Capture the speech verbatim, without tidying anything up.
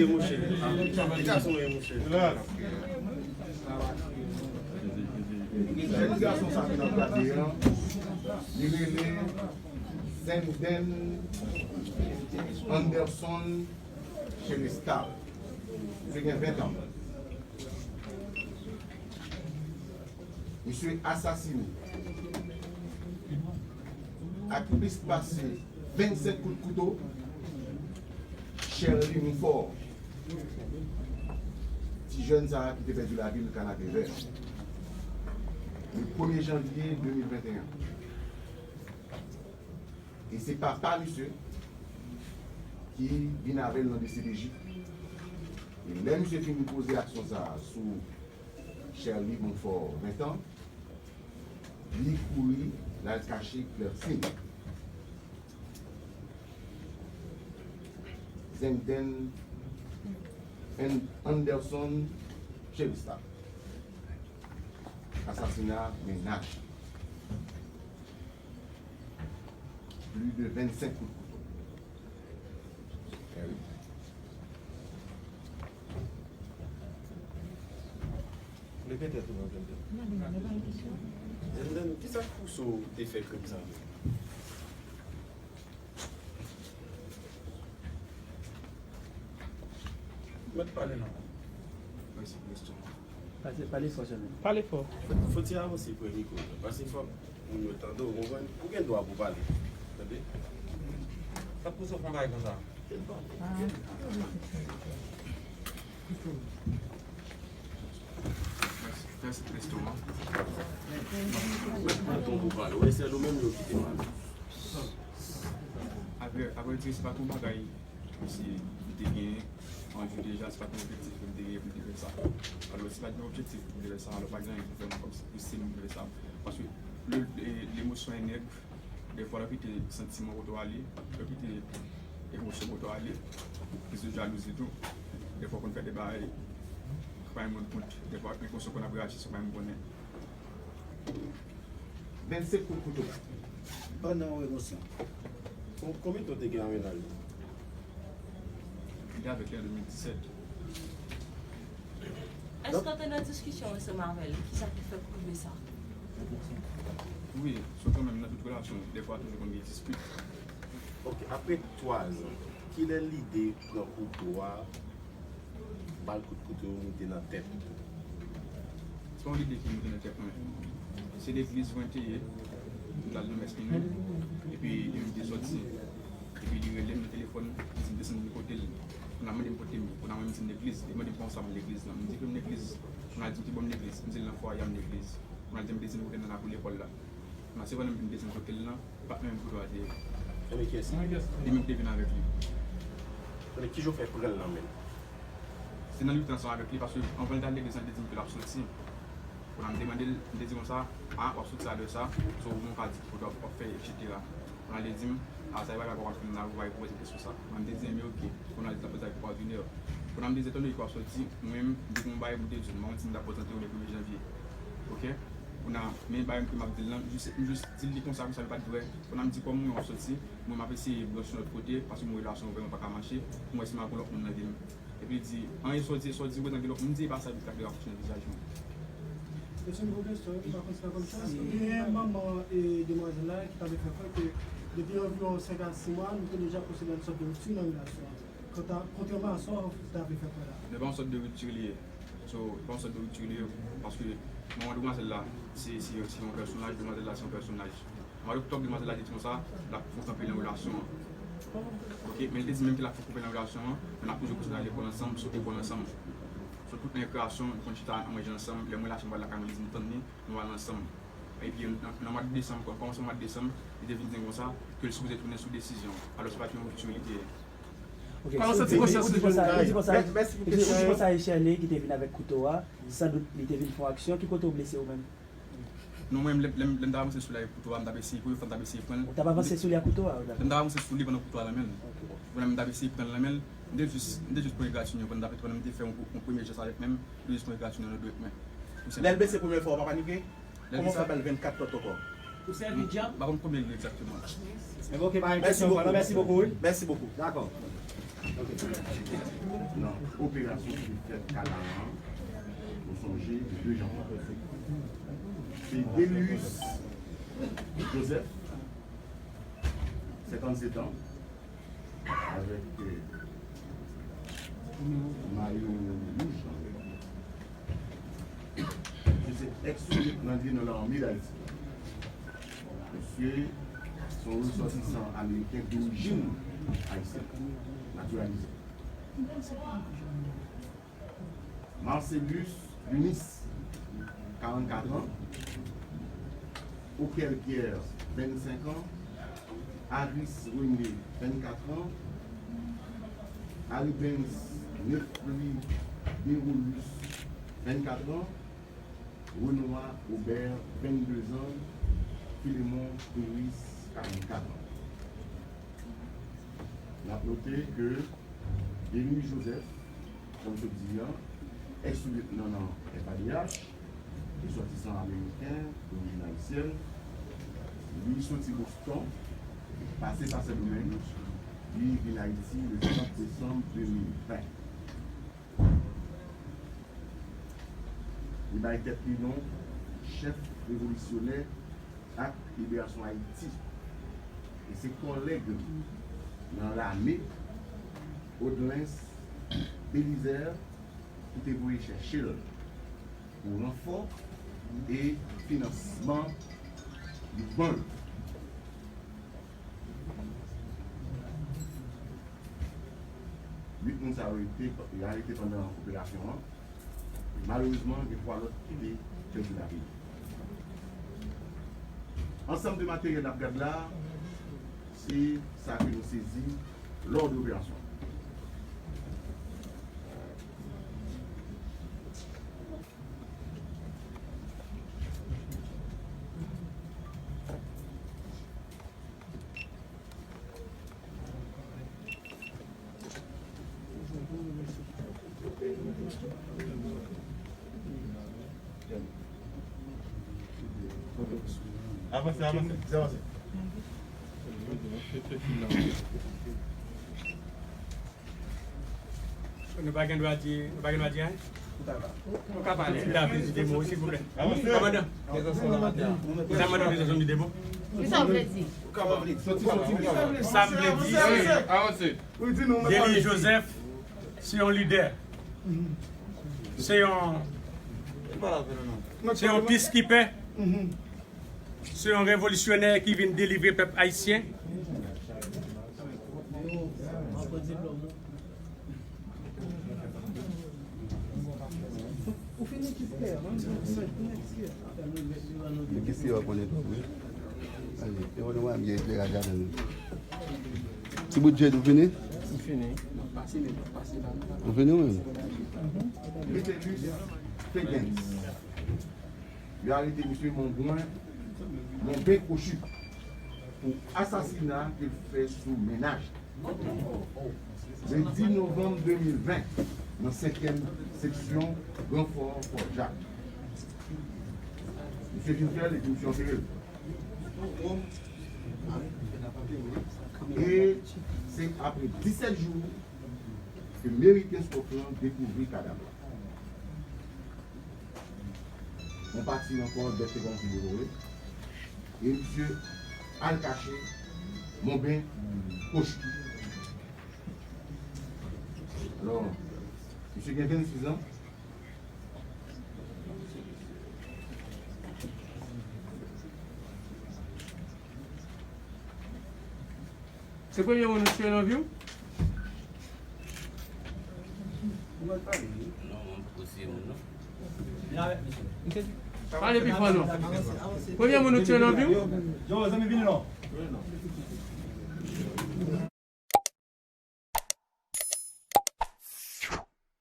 Monchè, gason e monchè. Jèn gason sa ki nan gade an, li rele Zenden Anderson Cherestal. Misye gen ven tan. Misye asasine ak plis pase vennsenk kout kouto Sherly Moufort, ti jèn sa a ki te pèdi lavi l Kanapevè, le premye janvye de mil venteyen. E se papa misye ki vin avè l nan D C P J. E lè misye fin poze aksyon sa a sou Sherly Moufort, ven tan, li kouri, l al kache Klèsin. Zenden An-, Anderson Cherestal. Asasina mennaj. Plis de vennsenk kout kouto. Repete tou, repete. Zenden, kisa k pouse w te fè krim sa? Mèt pale non. Mèsi pou kesyon. Pale, pale fò sèlman. Pale fò. Fò, fò ti avanse pre mikwo, paske fò moun yo tande w, konprann? Ou gen dwa pou pale. Tande? Sa k pouse w fè yon bagay konsa? Mèsi, mèsi Kristo. Mwen pran ton pou pale. Ou wè, se nou menm yo kite mal. Apre, apre di, se pa t yon bagay, si li te gen anvi deja, se pa t yon objektif ke m te gen pou m te fè sa. Alò, si pa t gen objektif pou m te fè sa, alò pa gen anyen pou fè m kòmsi pou se m te fè sa. Paske le, le, lemosyon e nèg, defwa lè w kite santiman kote w ale, lè w kite emosyon kote w ale, plis de jalouzi tou. Defwa w konn fè de bagay, pa yon moun kont, defwa enkonsyan konn ap reyaji san pa yon moun konnen. Vennsenk kout kouto. Pandan w emosyon. Kon-, konbyen tan w te gen an mennaj ou? Li te avèk li an de mil disèt. Èske w te nan diskisyon ansanm avè l? Kisa ki fè w rive sa? Wi, se kanmenm nan tout relasyon, defwa toujou konn gen dispit. Ok, apre twa zan, kilè lide pran kouto a, ba l kout kouto moute nan tèt? Se pa yon lide ki moute nan tèt mwen. Se legliz mwen te ye, m t al nan mès minwi, epi li menm te sòti. Epi li rele m nan telefòn, li di m desann vin kote l. Kounye a mande m kote m ye. Kounye a mwen m di m legliz. Li mande m kòman sa m legliz lan. M di ke m legliz. Kounye a li di m ki bò m legliz. M di l nan fwaye a m legliz. Kounye a li di m desann kote l nan koule lekòl la. Kounye a se pandan m vin desann kote l lan, e pa t menm kote a te ye. Ebyen kiyès li? Li menm ki te vin avèk li. Ebyen kijan w fè pran l nan men l? Se nan lite ansanm avèk li, paske anvan l t al legliz lan, li te di m ke l ap soti. Kounye a m te mande l, m te di konsa, a, w ap soti a lè sa, so ou menm w ka di ki kote w ap, w ap fè, etsetera. Kounye a li di m, a, sa e bagay pa w ap fè m la, ou pa repoze kesyon sa. Kounye a m te di, enben, oke. Kounye a li t ap poze avèk Wagner. Kounye a m te di, etan done ke w ap soti, mwen menm, m te gen yon bagay pou m te di w, m pa konn si m t ap prezante w le premye janvye. Oke? Kounye a, men bagay ke m ap di l lan, m jis, m jis di l li konsa, konsa, li pa t vrè. Kounye a m di, kòm mwen w ap soti, mwen m ap eseye branche yon lòt kote, paske mwen relasyon vrèman pa ka mache, pou m wè si m ap gon lòt moun nan vi m. Epi li di, anyen sa w di, sa w di, ou gentan gen lòt moun di, e pa sa, epi l t ap rapwoche nan vizaj mwen. Mesye, nouvo kesyon, m pa konn si pa konn sa. Gen manman e demwazèl la ki t ap fè kwè ke depi anviwon senk a sis mwa, nou te deja pwosede a yon sòt de ripti nan relasyon an. Kanta, kontrèman a sa w t ap fè kwè la. Se pa yon sòt de ripti li ye. So, se pa yon sòt de ripti li ye, paske manman demwazèl la, se, se, se yon pèsonaj, demwazèl la, se yon pèsonaj. Mwa oktòb, demwazèl la te di konsa, l ap fè kanpe nan relasyon an. Oke, men li te di menm ke l ap fè kanpe nan relasyon an, men n ap toujou kontinye al lekòl ansanm, sot lekòl ansanm. So, tout nan rekreasyon, nou konn chita, n ap manje ansanm. Lè mwen la chanm, mwen lakay mwen, li di m tann li, nou al ansanm. Epi, nan, nan mwa desanm, kòm, kòmanse mwa desanm, li te vin di m konsa, ke l sipoze tounen sou desizyon. Alò, se pa t yon ripti li te ye. Ok, ou di konsa, ou di konsa, ou di konsa e Sherley ki te vin avèk kouto a, sandout li te vin fè yon aksyon, ki kote w blese ou menm? Non, mwen, lè, lè, lè m t ap avanse sou li ak kouto a, m t ap eseye, premye fwa m t ap eseye pran l. Ou t ap avanse sou li ak kouto a? Lè m t ap avanse sou li pandan kouto a nan men l. Ok. Pandan m t ap eseye pran l nan men l, m te jis, m te jis pran egratignan, pandan m t ap pran l, m te fè yon, yon premye jès avèk men m, m te jis pran egratignan nan dwèt mwen. Lè l blese premye fwa, ou pa panike? Kòman w fè ba l vennkat lòt ankò? Ou sèvi djab? M pa konn konbyen l ye egzakteman. Ebyen, oke, pa gen kesyon ankò. Mèsi bokou, wi. Mèsi bokou. Dakò. Nan operasyon ki te fèt Kanaran, nou sonje, le de janvye, se Delius Joseph, senkannsetan, avèk, euh, mayo wouj nan men. Misye se ex-lieutenant nan lame d Ayiti. Misye se yon resòtisan ameriken dorijin ayisyèn, natiralize. Marcellus Lunis, karannkat an. Okel Pierre, vennsenk an. Aris René, vennkat an. Aribens Nefri Derolus, vennkat an. Renois Aubert, venndezan. Filemon Peris, karannkat an. N ap note ke Denis Joseph, kòm sot di a, ex-lieutenant nan F A D H, resòtisan ameriken, dorijin ayisyèn, li soti Boston, pase pa Sendomeng, li vin Ayiti le trant desanm de mil ven. Li bay tèt li non chèf revolisyonè ak liberasyon Ayiti. E se kòlèg li nan lame, Audlens Belizaire, ki te voye chèche l pou ranfò e finansman mouvman l. Uit moun sa yo te arete pandan operasyon an. Malerezman, gen twa lòt ki te pèdi lavi yo. Ansanm de materyèl n ap gad la, se sa ke nou sezi lò de operasyon an. Avanse, avanse, avanse. Nou pa gen dwa di, nou pa gen dwa di anyen? Ou ka pale. David, di de mo, silvouplè. Kòmandan. Sa m mande w, de mo. Kisa w vle di? Sa m vle di, se Denis Joseph, se yon lidè. Se yon, se yon peacekeeper. Se yon revolisyonè ki vin delivre pèp ayisyen. Ti bout Jed, ou fini? M fini. Ou fini, wi? Metellus Fegens. Yo arete misye Monben, Monben Kochu, pou asasina ke l fè sou mennaj li. Le dis novanm de mil ven, nan senkyèm seksyon Gran Fò, Fort Jacques. Misye vin fè l epi misye antere l. E se apre disèt jou ke Meriken Scott lan dekouvri kadav la. Yon pati nan kò l bèt te kòmanse devore, e misye al kache Monben Kochu. Alò, misye gen vennsis an. Se premye moun ou tiye nan vi w? Ou mèt pale, wi. Non, mwen poko tiye moun, non. Pale pi fò, non. Premye moun ou tiye nan vi w? Yo, zanmi, vini non.